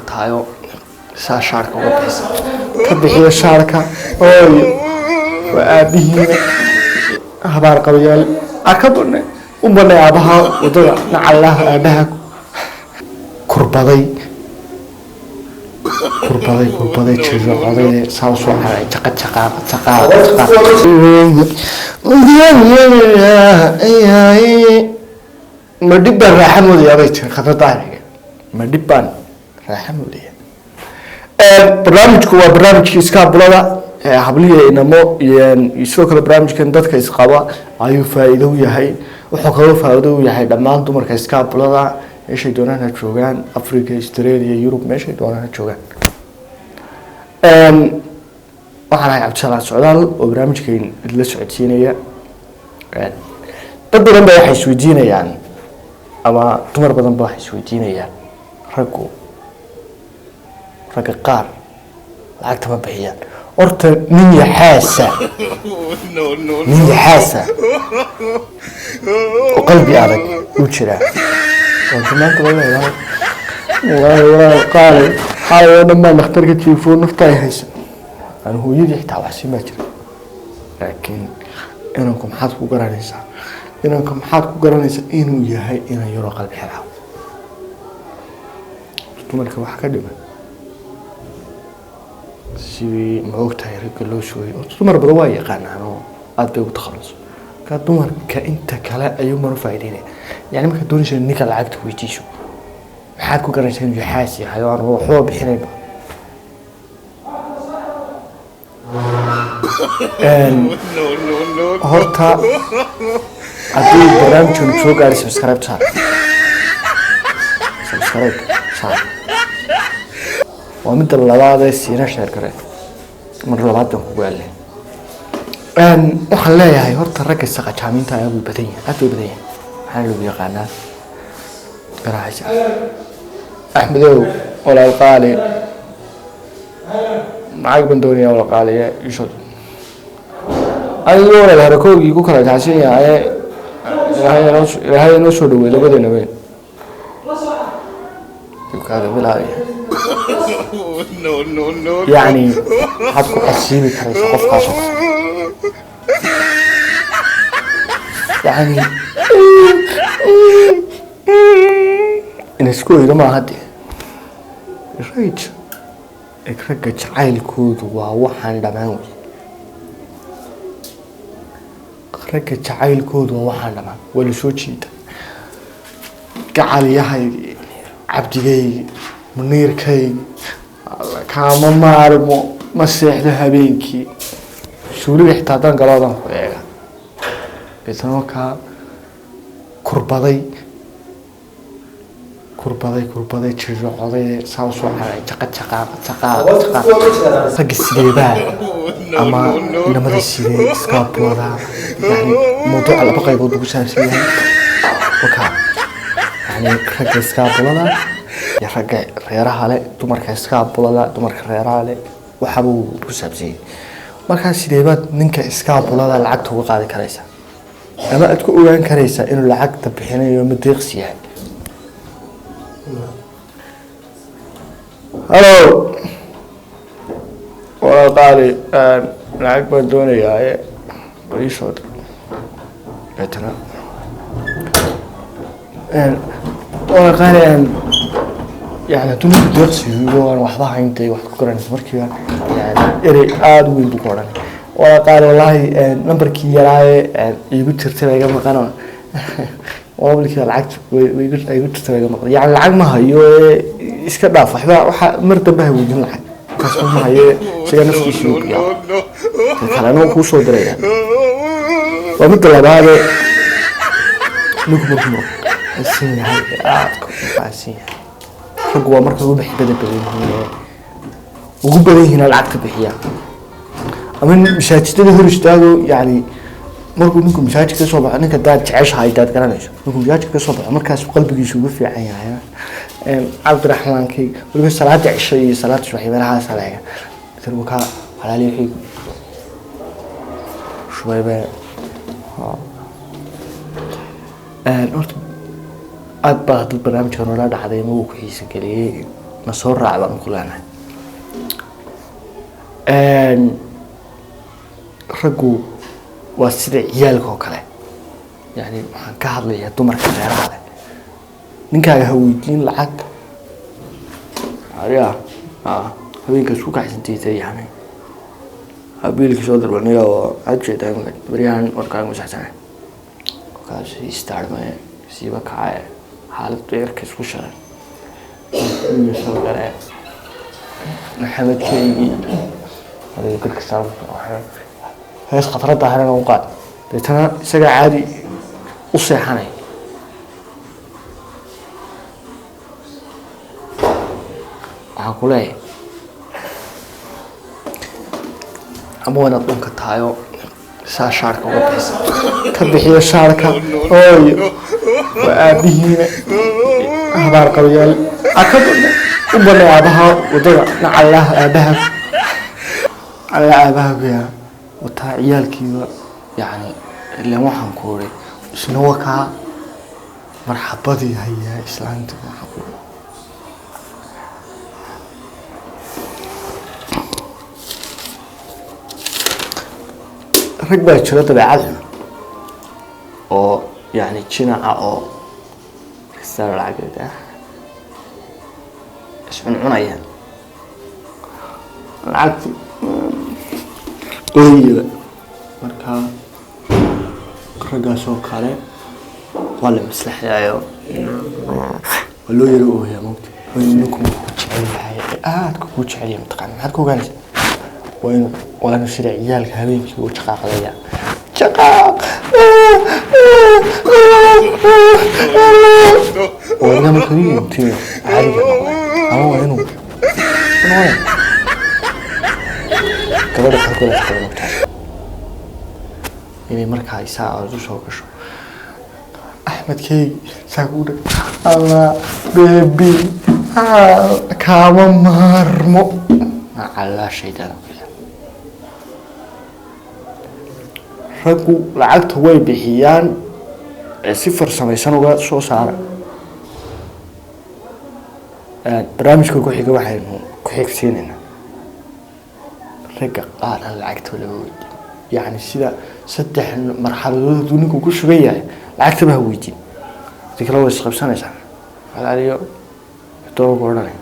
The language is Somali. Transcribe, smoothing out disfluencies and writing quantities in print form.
Tahayo saa shaarka uga bixisa, ka bixiyo shaarka. Ooyo, waa aabihiina habaar qabayaal a ka banay u banay aabaha wadada nacallaha aabaha kurbaday, kurbaday, kurbaday, jircoday, saa usoo caray, jaqa jaqa jaqa jaqa. Ma dhib baan raaxa moodayaa, bay tiri khatardaariga. Ma dhib baan raaxa moodaya? Barnaamijku waa barnaamijkii iskaabulada, hablihi, inamo iyo sidoo kale barnaamijkan dadka isqaba ayuu faa-iido u yahay. Wuxuu kaloo faa-iido u yahay dhammaan dumarka iskaabulada, meeshay doonaan ha joogaan, Africa, Australia, Yurub, meeshay doonaan ha joogaan. Waxaan ahay Cabdisalaan Socdaal oo barnaamijkan idla socodsiinaya. Dad badan ba waxay isweydiinayaan, ama dumar badan ba waxay isweydiinayaan, raggu, ragga qaar lacagta ma bixiyaan. Horta nin yaxaasa, nin yaxaasa oo qalbi adag uu jiraa. Waanka maanta laga helaa, wallaahi walaal qaali, xaalay oo dhan baan dhakhtarka jiifo, nafta ay haysa, aan hooyadii xitaa wax siin baa jira. Laakiin inanku maxaad ku garanaysaa? Inanka maxaad ku garanaysaa inuu yahay inan yaroo qalbi xelaa? Dumarka wax ka dhiman sidii ma ogtahay ragga loo sugay? Horta dumar badan waa yaqaanaan oo aada bay ugu takhaluso. Marka dumarka inta kale ayuu manu faa'iideynaya. Yani markaad doonaysa ninka lacagta weydiiso, maxaad ku garanaysaa inuu yaxaas yahay oo aan waxba bixinaynba? Horta haddii barnaamijkan soo gaadhay, subscribe saar, subscribe saar. Waa midda labaad ee siina share gare. Mar labaad baan kugu celin. Waxaan leeyahay, horta ragga saqajaamiinta ayaa way badan yahay, aad bay badan yahay. Maxaana lagu yaqaanaa? Garaacaysa. Axmedow, walaal qaali, lacag baan doonayaa, walaal qaaliye isho. Adigo walaal harakoogii ku kala kacsan yahay, Ilaahay inoo, Ilaahay inoo soo dhaweey labadeena weyn kaaga bilaabaya. No, no, no. Yacni maxaad ku casiibi karaysa qofkaas oo kale? Yacni in isku oydo maaha dee. Right, ragga jacaylkoodu waa waxaan dhammaan wey. Ragga jacaylkoodu waa waxaan dhammaan, waa la soo jiida. Gacalyahaygii, cabdigaygii, muniirkaygii, kaama maarmo, ma seexdo habeenkii, suuliga xitaa haddaan galo adaan ku eega. Deetana markaa kurbaday, kurbaday, kurbaday, jircoday, saa usoo caray, jaqa jaqa jaqa jaqa. Ragga sideebaa ama inamada sidee iskaabulada? Yani mawduuca laba qaybood buu ku saabsan yahay. Waka yani ragga iskaabulada iyo ragga reeraha le, dumarka iskaabulada, dumarka reeraha le, waxabuu ku saabsan yahay. Markaa sideebaad ninka iskaabulada lacagta uga qaadi karaysaa, ama aad ku ogaan karaysaa inuu lacagta bixinayo ma deeqsi yahay? Hallo, walaal qaali, lacag baan doonayaa ee ii soo dir. Deetana, walaal qaali, yani hadduu ninku deeqsi yahay aan waxba hayntay, wax ku garanaysa markiiba. Yani erey aada u weyn buu ku odhanay: "Walaal qaali, wallaahi nambarkii yaraaye iigu jirtay baa iga maqano, mobilkii lacagta way igu jirtay baa iga maqan. Yani lacag ma hayo ee iska dhaaf waxba, waxa mar dambe ha weydiin lacag, kaas ma haye." Isaga naftiisa uu biyaa, ta kalena wuu kuu soo diraya. Waa midda labaade, ninku markuu murqaysan yahay ee aadka u murqaysan yahay, raggu waa marka ugu bixibada badan yihiin ee ugu badan yihiin lacagta bixiya, ama masaajidada hor istaago. Yani markuu ninku masaajidka kasoo baxo, ninka daad jeceshahay, daad garanayso, markuu masaajidka kasoo baxo, markaas qalbigiisu ugu fiican yahay. Cabdiraxmaankay, weliba salaada cisho iyo salaada subax iyo meelahaas aleega ka walaali wixii shubaybe. Horta aad baa dad barnaamijka noola dhacday ma uu ku xiisa geliyey. Na soo raac baan ku leenahay. Raggu waa sida ciyaalka oo kale. Yani waxaan ka hadlayaa dumarka reeraha leh. Ninkaaga ha weydiin lacag. Ariya habeenka isku kaxsantaysa, yani biilkii soo darbaniga oo aad jeedaa baryahan warkaaga masaxsana, kaas istaarmay, siiba kacay, xaalad beerka isku sharay, soo gale Maxamedkaygii, adiga garka saa hees khadradda harana u qaad. Deetana isagaa caadi u seexanay. Waxaan ku leeyahay, ama waa inaad dhunka tahayo, saa shaarka uga bixisa, ka bixiyo shaarka. Ooyo, waa aabihiina habaar qabayaal aka u banay aabaha wadada nacallah aabaha alla aabaha kuyaa wataa ciyaalkiiba. Yani ilaan waxaan ku uri isna wakaa marxabadii hayaa islaanta. Waxaan ku uri rag baa jiro dabeecad xun oo yani jinaca oo kastaa lacageed ah iscuncunaya lacagti ooyada. Marka raggaas oo kale waa la maslaxayaayo, waa loo yaro ooyaa. Mogta waa inuu ninku markuu jecel yahay ee aadka kuu jecel yahay, mataqaana maxaad ka ogaanaysaa? Waa inuu sida ciyaalka habeenkii uu jaqaaqdaya jaqaaq oo inaga marka intii caadiga noqday, ama waa inuu noqday gabadha xorkooda shaqada. Mogtahay inay markaa isaa aad u soo gasho, Axmedkeygi saa kugu dhag, Allah baby, kaama maarmo, macallaa shaydaan ku yaal. Raggu lacagta way bixiyaan ee si farsamaysan uga soo saara. Barnaamijka ku xiga waxaynu ku xigsiinaynaa ragga qaar aan lacagta laga weydiin. Yacni sida saddex marxaladood hadduu ninku ku sugan yahay, lacagtaba ha weydiin, hadii kale way isqabsanaysaa. Alaaliyo dooga odhanay.